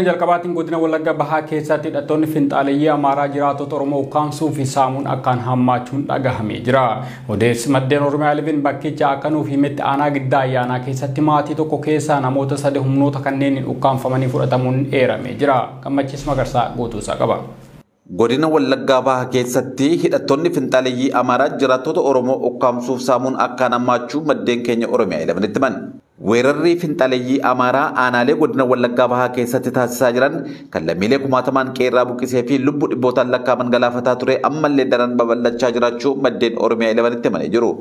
Keenya jalqabaatiin godina Wallagga Bahaa keessatti hidhattoonni finxaaleeyyii Amaaraa jiraattota Oromoo ukkaamsuu fi saamuun akkaan hammaachuun dhagahamee jira. Odeessi maddeen Oromiyaa 11 bakkicha akka nuuf himetti aanaa Giddaa Ayyaanaa keessatti maatii tokko keessaa namoota sadi humnoota kanneen ukkaamfamanii fudhatamuun eeramee jira. Gammachiis Magarsaa guutuusaa qaba. Godina Wallaggaa Bahaa keessatti hidhattoonni finxaaleeyyii Amaaraa jiraattota Oromoo ukkaamsuuf saamuun akkaan hammaachuu maddeen keenya Oromiyaa 11tti himan. Weerarri finxaaleeyyii Amaaraa aanaalee godina Wallaggaa Bahaa keessatti taasisaa jiran kan lammiilee kumaatamaan qeerraa buqqisee fi lubbuu dhibbootaan lakkaaman galaafataa ture ammallee daran babal'achaa jiraachuu maddeen Oromiyaa 11tti himanii jiru.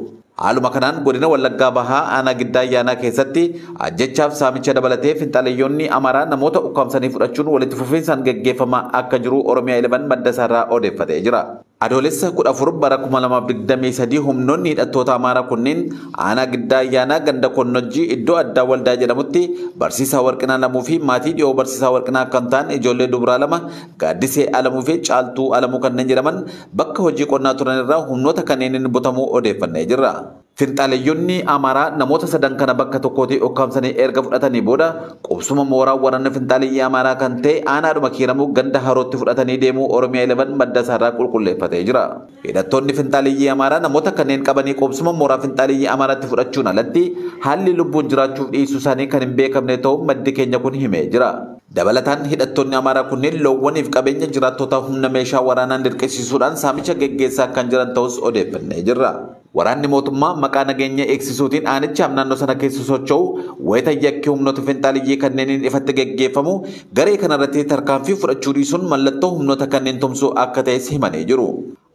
Haaluma kanaan godina Wallaggaa Bahaa aanaa Giddaa Ayyaanaa keessatti ajjechaaf saamicha dabalatee finxaaleeyyoonni Amaaraa namoota ukkaamsanii fudhachuun walitti fufinsaan geggeeffamaa akka jiru Oromiyaa 11 madda isaarraa odeeffatee jira. Adoolessa 14 bara 2023 humnoonni hidhattoota Amaaraa kunneen aanaa Giddaa Ayyaanaa ganda Konnojjii iddoo addaa Waldaa jedhamutti barsiisaa Warqinaa Lamuu fi maatii dhiyoo barsiisaa Warqinaa kan ta'an ijoollee dubaraa lama Gaaddisee Alamuu fi Caaltuu Alamuu kanneen jedhaman bakka hojii qonnaa turan irraa humnoota kanneeniin butamuu odeeffannee jirra. Finxaaleeyyoonni Amaaraa namoota sadan kana bakka tokkootti ukkaamsanii erga fudhatanii booda qubsuma mooraa waraana finxaaleeyyii Amaaraa kan ta'e aanaadhuma Kiiramuu ganda Harootti fudhatanii deemuu Oromiyaa 11 madda isaarraa qulqulleeffatee jira. Hidhattoonni finxaaleeyyii Amaaraa namoota kanneen qabanii qubsuma mooraa finxaaleeyyii Amaaraatti fudhachuun alatti haalli lubbuun jiraachuuf dhiisuu isaanii kan hin beekamne ta'uu maddi keenya kun himee jira. Dabalataan hidhattoonni Amaaraa kunneen loowwaniif qabeenya jiraattota humna meeshaa waraanaan dirqisiisuudhaan saamicha geggeessaa kan jiran ta'us odeeffannee jirra. Waraanni mootummaa maqaa nageenya eegsisuutiin aanichaaf naannoo sana keessa socho'u wayita yakki humnoota finxaaleeyyii kanneeniin ifatti geggeeffamu garee kanarratti tarkaanfii fudhachuu dhiisuun mallattoo humnoota kanneen tumsuu akka ta'es himanii jiru.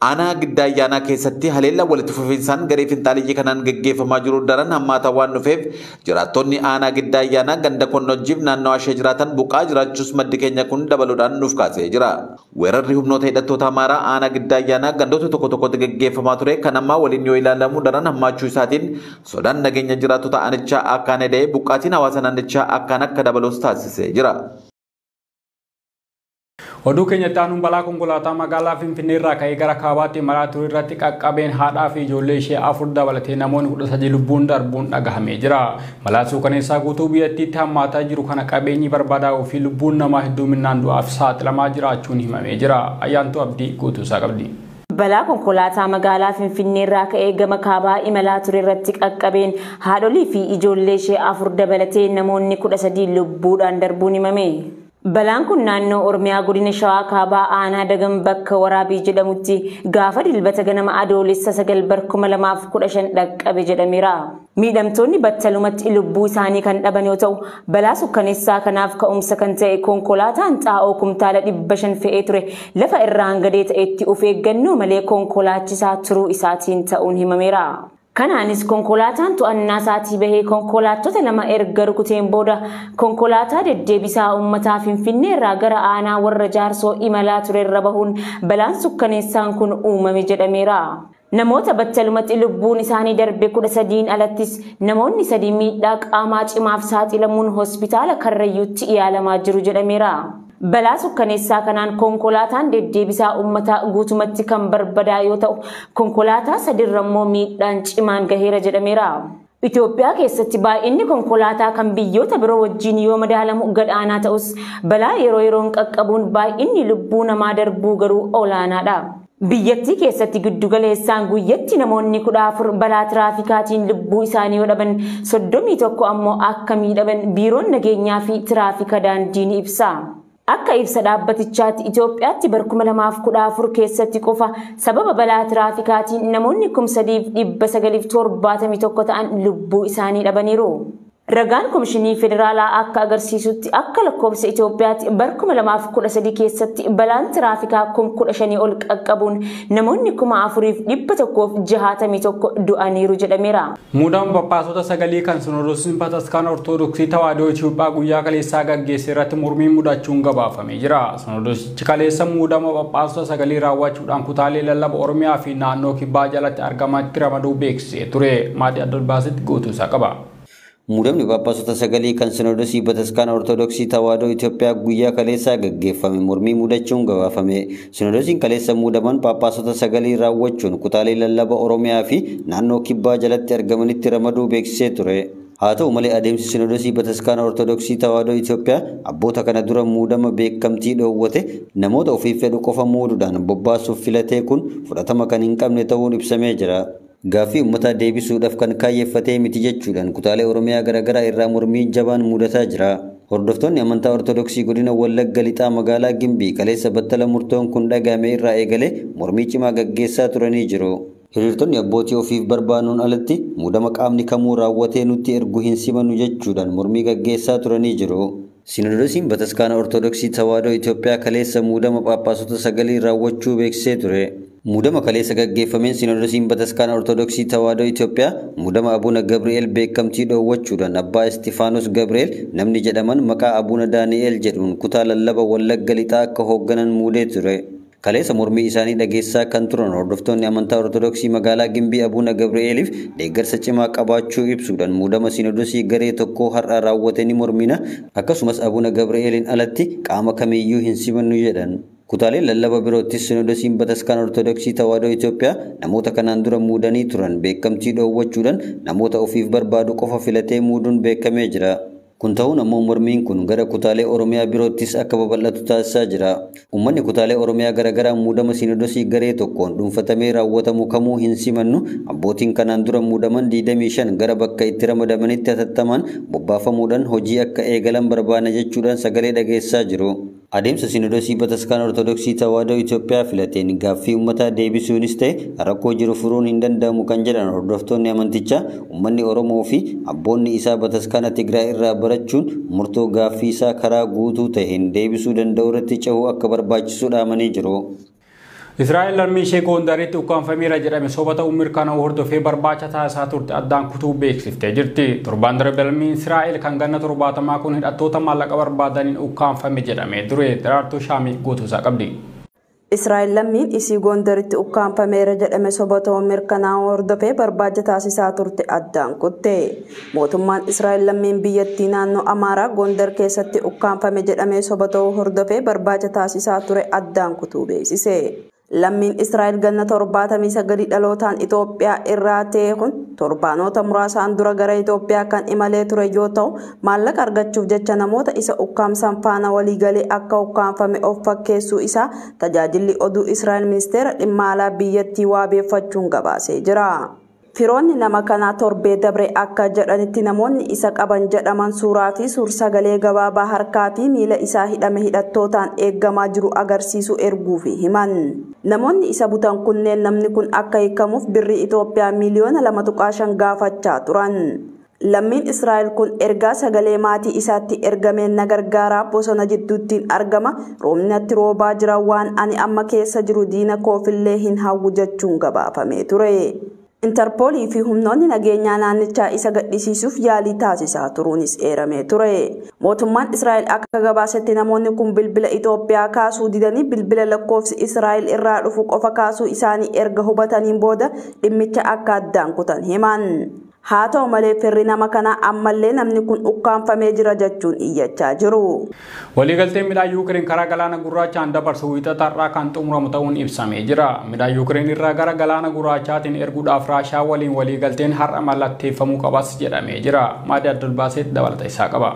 Aanaa Giddaa Ayyaanaa keessatti haleellaa walitti fufinsaan garee finxaaleeyyii kanaan geggeeffamaa jiru daran hammaataa waan dhufeef jiraattonni aanaa Giddaa Ayyaanaa ganda Konnojjiif naannoo ishee jiraatan buqaa jiraachuus maddi keenya kun dabaluudhaan nuuf kaasee jira. Weerarri humnoota hidhattoota Amaaraa aanaa Giddaa Ayyaanaa gandoota tokko tokkotti geggeeffamaa ture kan ammaa waliin yoo ilaalamu daran hammaachuu isaatiin sodaan nageenya jiraattota aanichaa akkaan eda'ee buqqaatiin hawaasa naannichaa akkaan akka dabalus taasisee jira. Oduu keenyatti aanuun balaa konkolaataa magaalaa Finfinnee irraa ka'ee gara kaabaatti imalaa ture irratti qaqqabeen haadhaa fi ijoollee ishee afur dabalatee namoonni 13 lubbuun darbuun dhagahamee jira. Balaa suukaneessaa guutuu biyyattiitti hammaataa jiru kana qabeenyi barbadaa'uu fi lubbuun namaa hedduminaan du'aaf saaxilamaa jiraachuun himamee jira. Ayyaantuu Abdii guutuu isaa qabdi. Balaa konkolaataa magaalaa Finfinnee irraa ka'ee gama kaabaa imalaa ture irratti qaqqabeen haadholii fi ijoollee ishee afur dabalatee namoonni 13 lubbuudhaan darbuun himame. Balaan kun naannoo Oromiyaa godina Shawaa Kaabaa aanaa Dagam bakka Waraabii jedhamutti gaafa dilbata ganama adoolessa 9 bara 2015 dhaqqabe jedhameera. Miidhamtoonni battalumatti lubbuu isaanii kan dhaban yoo ta'u, balaa sukkaneessaa kanaaf ka'umsa kan ta'e konkolaataan xaa'oo kumtaala 500 fe'ee ture lafa irraan gadee ta'etti of eeggannoo malee konkolaachisaa turuu isaatiin ta'uun himameera. Kanaanis konkolaataan to'annaa isaatii bahee konkolaattota lama erga rukuteen booda konkolaataa deddeebisaa uummataa Finfinnee irraa gara aanaa warra Jaarsoo imalaa ture irra bahuun balaan sukkaneessaan kun uumame jedhameera. Namoota battalumatti lubbuun isaanii darbe 13 alattis namoonni 3 miidhaa qaamaa cimaaf saaxilamuun hospitaala Karrayyuutti yaalamaa jiru jedhameera. Balaa sukkaneessaa kanaan konkolaataan deddeebisaa uummataa guutumatti kan barbadaa yoo ta'u, konkolaataa sadirra immoo miidhaan cimaan gaheera jedhameera. Itoophiyaa keessatti baay'inni konkolaataa kan biyyoota biroo wajjin yoo madaalamu gad-aanaa ta'us balaa yeroo yeroon qaqqabuun baay'inni lubbuu namaa darbuu garuu olaanaadha. Biyyattii keessatti giddugaleessaan guyyatti namoonni 14 balaa tiraafikaatiin lubbuu isaanii yoo dhaban 31 ammoo akka miidhaman biiroon nageenyaa fi tiraafika daandii ni ibsa. Akka ibsa dhaabbatichaatti Itoophiyaatti bara 2014 keessatti qofa sababa balaa tiraafikaatiin namoonni 3971 ta'an lubbuu isaanii dhabaniiru. Ragaan Komishinii Federaalaa akka agarsiisutti akka lakkoofsa Itoophiyaatti bara 2013 keessatti balaan tiraafikaa 15,000 ol qaqqabuun namoonni 4,161 du'aniiru jedhameera. Muudaan Phaaphaasota sagalii kan Sinodosiin Bataskaana Ortodoksii Tawaahidoo Itoophiyaa guyyaa kaleessaa gaggeesse irratti mormiin mudachuun gabaafamee jira. Sinodosichi kaleessa muudama Phaaphaasota sagalii raawwachuudhaan kutaalee lallaba Oromiyaa fi naannoo Kibbaa jalatti argamanitti ramaduu beeksisee ture. Maadii Abdulbaasitti guutuu isaa qaba. Muudamni Phaaphaasota sagalii kan Sinodosii Bataskaana Ortodoksii Tawaahidoo Itoophiyaa guyyaa kaleessaa gaggeeffame mormii mudachuun gabaafame. Sinodosiin kaleessa muudaman Phaaphaasota sagalii raawwachuun kutaalee lallaba Oromiyaa fi naannoo Kibbaa jalatti argamanitti ramaduu beeksisee ture. Haa ta'u malee adeemsi Sinodosii Bataskaana Ortodoksii Tawaahidoo Itoophiyaa abboota kana dura muudama beekamtii dhoowwate namoota ofiif fedhu qofa muuduudhaan bobbaasuuf filatee kun fudhatama kan hin qabne ta'uun ibsamee jira. Gaaffii uummataa deebisuudhaaf kan kaayeffatee miti jechuudhaan kutaalee Oromiyaa garaagaraa irraa mormiin jabaan mudataa jira. Hordoftoonni amantaa Ortodoksii godina Wallagga Lixaa magaalaa Gimbii kaleessa battala murtoon kun dhagahame irraa eegalee mormii cimaa gaggeessaa turanii jiru. Hiriirtonni abbootii ofiif barbaaduun alatti muudama qaamni kamuu raawwatee nutti ergu hin simannu jechuudhaan mormii gaggeessaa turanii jiru. Sinodosiin Bataskaana Ortodoksii Tawaahidoo Itoophiyaa kaleessa muudama Phaaphaasota 9 raawwachuu beeksisee ture. Muudama kaleessa gaggeeffameen Sinodosiin Bataskaana Ortodoksii Tawaahidoo Itoophiyaa muudama Abuna Gabri'eel beekamtii dhoowwachuudhaan Abbaa Istifaanos Gabri'eel namni jedhaman maqaa Abuna Daani'eel jedhuun kutaa lallaba Wallagga Lixaa akka hoogganan muudee ture. Kaleessa mormii isaanii dhageessaa kan turan hordoftoonni amantaa Ortodoksii magaalaa Gimbii Abuna Gabri'eeliif deeggarsa cimaa qabaachuu ibsuudhaan muudama Sinodosii garee tokkoo har'a raawwate ni mormina, akkasumas Abuna Gabri'eeliin alatti qaama kamiyyuu hin simannu jedhan. Kutaaleen lallaba biroottis Sinodosiin Bataskaana Ortodoksii Tawaahidoo Itoophiyaa namoota kanaan dura muudanii turan beekamtii dhoowwachuudhaan namoota ofiif barbaadu qofa filatee muuduun beekamee jira. Kun ta'uun ammoo mormiin kun gara kutaalee Oromiyaa biroottis akka babal'atu taasisaa jira. Uummanni kutaalee Oromiyaa garaagaraa muudama Sinodosii garee tokkoon dhuunfatamee raawwatamu kamuu hin simannu, abbootiin kanaan dura muudaman 25 gara bakka itti ramadamanitti hatattamaan bobbaafamuudhaan hojii akka eegalan barbaana jechuudhaan sagalee dhageessaa jiru. Adeemsa Sinodosii Bataskaana Ortodoksii Tawaahidoo Itoophiyaa filateen gaaffii uummataa deebisuunis ta'e rakkoo jiru furuun hin danda'amu kan jedhan hordoftoonni amantichaa uummanni Oromoo fi abboonni isaa Bataskaana Tigraay irraa barachuun murtoo gaaffii isaa karaa guutuu ta'een deebisuu danda'u irratti cehuu akka barbaachisu dhaamanii jiru. Israa'el lammii ishee Gondaritti ukkaanfameera jedhame soba ta'uu mirkanaa'uu hordofee barbaacha taasisaa turte addaan kutuu beeksiftee jirti. Torbaan darbe lammiin Israa'el kan ganna 70 kun hidhattoota maallaqa barbaadaniin ukkaanfame jedhamee ture. Daraartuu Shaamii guutuusaa qabdi. Israa'el lammiin isii Gondaritti ukkaanfameera jedhame soba ta'uu mirkanaa'uu hordofee barbaacha taasisaa turte addaan kutte. Mootummaan Israa'el lammiin biyyattii naannoo Amaaraa Gondar keessatti ukkaanfame jedhame soba ta'uu hordofee barbaacha taasisaa ture addaan kutuu beeksise. Lammiin Israa'el ganna 79 dhalootaan Itoophiyaa irraa ta'e kun torbaanota muraasaan dura gara Itoophiyaa kan imalee ture yoo ta'u, maallaqa argachuuf jecha namoota isa ukkaamsan faana waliigalee akka ukkaanfame of fakkeessuu isaa tajaajilli oduu Israa'el ministeera dhimma alaa biyyattii waabeeffachuun gabaasee jira. Firoonni nama kanaa torbee dabre akka jedhanitti namoonni isa qaban jedhaman suuraa fi suur-sagalee gabaabaa harkaa fi miila isaa hidhame hidhattootaan eeggamaa jiru agarsiisu erguufi himan. Namoonni isa butan kunneen namni kun akka hiikamuuf birrii Itoophiyaa miiliyoona 2.5 gaafachaa turan. Lammiin Israa'el kun ergaa sagalee maatii isaatti ergameen na gargaaraa bosona jidduuttiin argama, roobni natti roobaa jira, waan ani amma keessa jiru diina koofillee hin hawwu jechuun gabaafamee ture. Interpoolii fi humnoonni nageenyaa naannichaa isa gadhisiisuuf yaalii taasisaa turuunis eeramee ture. Mootummaan Israa'el akka gabaasetti namoonni kun bilbila Itoophiyaa kaasuu didanii bilbila lakkoofsi Israa'el irraa dhufu qofa kaasuu isaanii erga hubataniin booda dhimmicha akka addaan kutan himan. Haa ta'u malee firri nama kanaa ammallee namni kun ukkaanfamee jira jechuun iyyachaa jiru. Waliigalteen midhaan Yuukireen karaa galaana gurraachaan dabarsu wiixata irraa kan xumuramu ta'uun ibsamee jira. Midhaan Yuukireen irraa gara galaana gurraachaatiin erguudhaaf Raashaa waliin waliigalteen har'a mallatteeffamuu qabas jedhamee jira. Maadii Abdulbaaseet dabalata isaa qaba.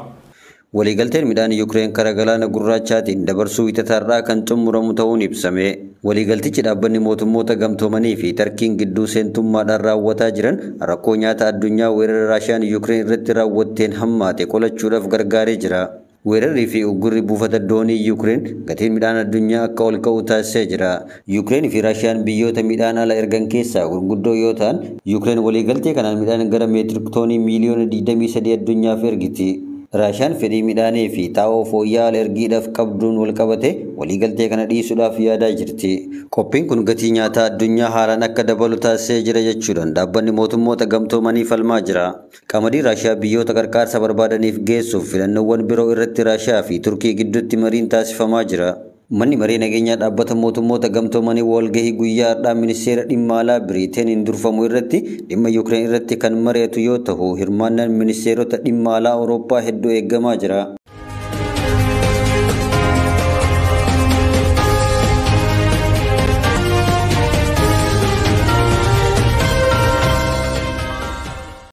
Waliigalteen midhaan Yuukireen karaa galaana gurraachaatiin dabarsuu wiixata irraa kan xumuramu ta'uun ibsame. Waliigaltichi dhaabbanni mootummoota gamtoomanii fi Tarkiin gidduu seentummaadhaan raawwataa jiran rakkoo nyaata addunyaa weerara Raashiyaan Yuukireen irratti raawwatteen hammaate qolachuudhaaf gargaaree jira. Weerarrii fi uggurri buufata doonii Yuukireen gatiin midhaan addunyaa akka ol ka'u taasisee jira. Yuukireen fi Raashiyaan biyyoota midhaan ala ergan keessaa gurguddoo yoo ta'an, Yuukireen waliigaltee kanaan midhaan gara meetirik toonii miiliyoona 23 addunyaaf ergiti. Raashiyaan fedhii midhaanii fi xaa'oo fooyya'aa ala ergiidhaaf qabduun wal qabate waliigaltee kana dhiisuudhaaf yaadaa jirti. Qophiin kun gatii nyaataa addunyaa haalaan akka dabalu taasisee jira jechuudhaan dhaabbanni mootummoota gamtoomanii falmaa jira. Qamadii Raashiyaa biyyoota qarqaarsa barbaadaniif geessuuf filannoowwan biroo irratti Raashiyaa fi Turkii gidduutti mariin taasifamaa jira. Manni maree nageenyaa dhaabbata mootummoota gamtoomanii walgahii guyyaa har'aa ministeera dhimma alaa Biriiteeniin durfamu irratti dhimma Yuukireen irratti kan mari'atu yoo ta'u, hirmaannaan ministeerota dhimma alaa Awurooppaa hedduu eegamaa jira.